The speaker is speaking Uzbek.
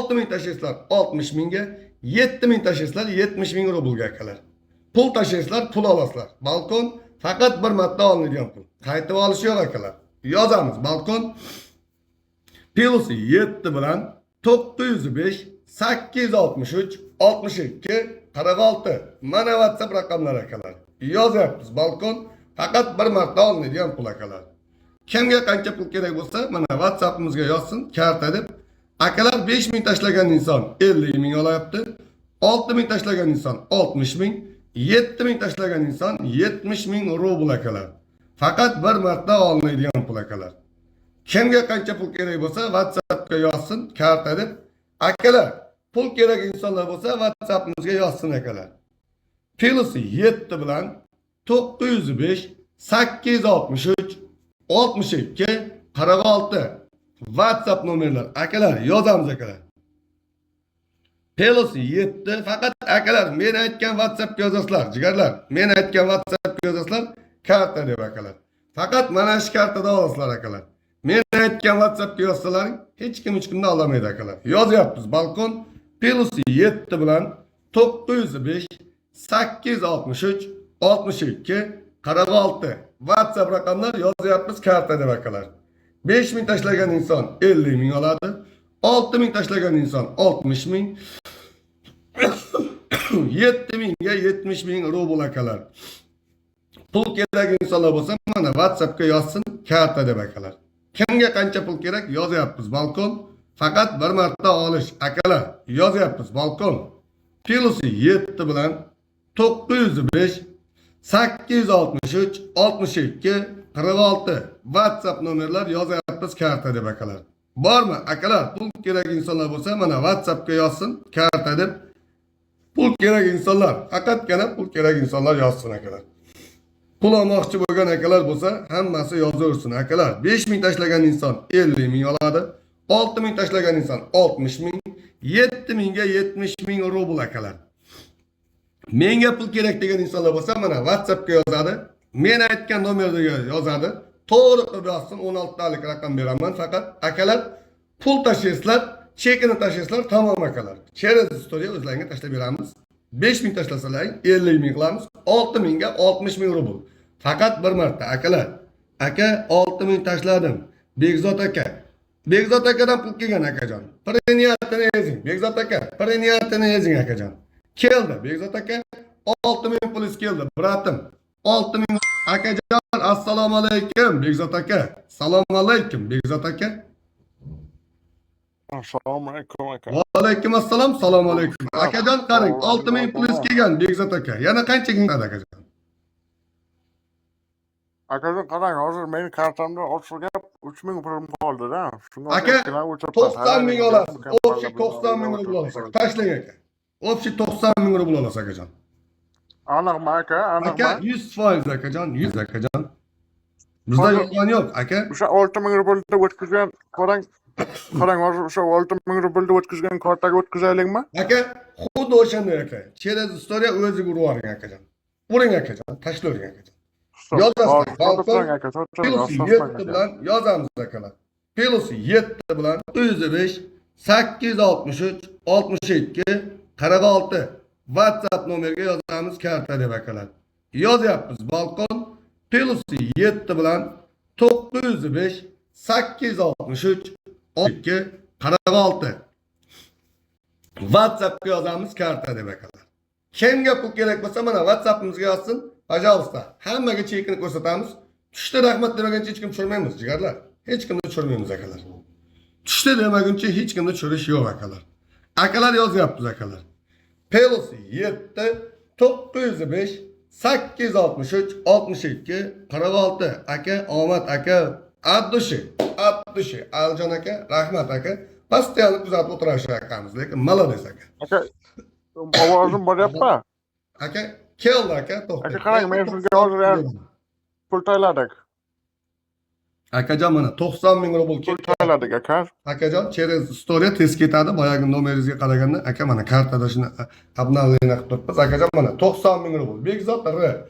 6 ming tashlaysizlar, 60 mingga, 7 ming tashlaysizlar, 70 ming rublga, akalar. Pul tashlaysizlar, pul olasizlar. Balkon faqat bir marta olinadigan pul. Qaytib olish yo'q, akalar. Yozamiz balkon +7 bilan 905 863 62 46. Mana WhatsApp raqamlari, akalar. Yozyapmiz balkon, faqat bir marta olinadigan pul, akalar. Kimga qancha pul kerak bo'lsa, mana WhatsAppimizga yozsin karta deb. Akalar, 5 ming tashlagan inson 50 ming olyapti. 6 ming tashlagan inson 60 ming, 7 ming tashlagan inson 70 ming rubl, akalar. Faqat bir marta olinadigan pul, akalar. Kimga qancha pul kerak bo'lsa, WhatsAppga yozsin karta deb. Akalar, pul kerak insonlar bo'lsa, WhatsAppimizga yozsin, akalar. +7 bilan 905 863 62 46 WhatsApp nomerlar. Akalar, yozamiz, akalar. +7 faqat, akalar, men aytgan WhatsAppga yozasizlar, jigarlar. Men aytgan WhatsAppga yozasizlar karta deb, akalar. Faqat mana shu kartada olasizlar, akalar. Men aytgan WhatsAppga yozsalaring, hech kim hech kimni ololmaydi, akalar. Yozyapmiz balkon +7 bilan 905 863 62 46 WhatsApp raqamlar, yozyapmiz karta deb, akalar. 5 ming tashlagan inson 50 ming oladi. 6 ming tashlagan inson 60 ming. 7 mingga 70 ming rubl, akalar. Pul kerak insonlar bo'lsa, mana WhatsAppga yozsin karta deb, akalar. Kimga qancha pul kerak, yozyapmiz balkon. Faqat bir marta olish, akalar. Yozyapmiz balkon. +7 bilan 905 863 62 46 WhatsApp nomerlar, yozyapmiz karta deb, akalar. Bormi, akalar, pul kerak insonlar bo'lsa, mana WhatsAppga yozsin karta deb. Pul kerak insonlar, faqatgina pul kerak insonlar yozsin, akalar. Pul olmoqchi bo'lgan akalar bo'lsa, hammasi yozaversin, akalar. 5 ming tashlagan inson 50 ming oladi. 6 ming tashlagan inson 60 ming, 7 mingga 70 ming rubl, akalar. Menga pul kerak degan insonlar bo'lsa, mana WhatsAppga yozadi. Men aytgan nomerga yozadi. To'g'ri qilib yozsin, 16 talik raqam beraman faqat. Akalar, pul tashlaysizlar, chekini tashlaysizlar, tamom, akalar. Через история o'zlaringga tashlab beramiz. 5 ming tashlasalar 50 ming qilamiz, 6 mingga 60 ming rubl. Faqat bir marta, akalar. Aka, 6 ming tashladim. Bekzod aka. Bekzod akadan pul kelgan, akajon. Принять ini yozing. Bekzod aka, принять ini yozing, akajon. Keldi, Bekzod aka. 6 ming pulingiz keldi, брат im. 6 ming, akajon, assalomu alaykum, Bekzod aka. Assalomu alaykum, Bekzod aka. Assalomu alaykum, aka. Va alaykum assalom, assalomu alaykum. Akajon, qarang, 6 ming pulingiz kelgan, Bekzod aka. Yana qancha keladi, akajon? Akajon, qarang, hozir meni kartamda ochiq gap 3000 pulim qoldi-da. Shunga Aka, o'xshab o'chirib 90 ming olasiz. Общий 90 ming rubl olasiz. Tashlang, aka. Общий 90 ming rubl olasiz, akajon. Aniqmi, aka? Aka, Aniqmi? 100%, akajon, 100, akajon. Bizda yolg'on yo'q, aka. O'sha 6000 rublni o'tkazgan, qarang, qarang, hozir o'sha 6000 rublni o'tkazgan kartaga o'tkazaylikmi? Aka, xuddi o'shanday, aka. Через история o'ziga urib yuboring, akajon. Uring, akajon, tashlavering, akajon. Стоп. Yozasizlar, Hozir balkon turing, aka, turing, Плюс shoshmang, 7 aka. bilan yozamiz, akalar. +7 bilan 105 863 62 46 WhatsApp nomerga yozamiz karta deb, akalar. Yozyapmiz balkon +7 bilan 905 863 62 46 WhatsAppga yozamiz karta deb, akalar. Kimga pul kerak bo'lsa, mana WhatsAppimizga yozsin. Пожалуйста, hammaga chekini ko'rsatamiz. Tushdi, rahmat demaguncha hech kim tushirmaymiz, jigarlar. Hech kimni tushirmaymiz, akalar. Tushdi demaguncha hech kimni tushirish yo'q, akalar. Akalar, yozyapmiz, akalar. +7 905 863 62 46. Aka, omad, aka, от души, от души. Aljon aka, rahmat, aka. Постоянно kuzatib o'tiradi shu akamiz, lekin молодец, aka. Aka, ovozim boryapmi? Aka, keldi, aka, to'xtang. Aka, qarang, men sizga hozir ham pul tayladik. Akajon, mana 90 ming rubl Pul keldi. tayladik, aka. Akajon, через история tez ketadi. Boyagi nomeringizga qaraganda, aka, mana kartada shuni обновление qilib turibmiz. Akajon, mana 90 ming rubl. Bekzod R.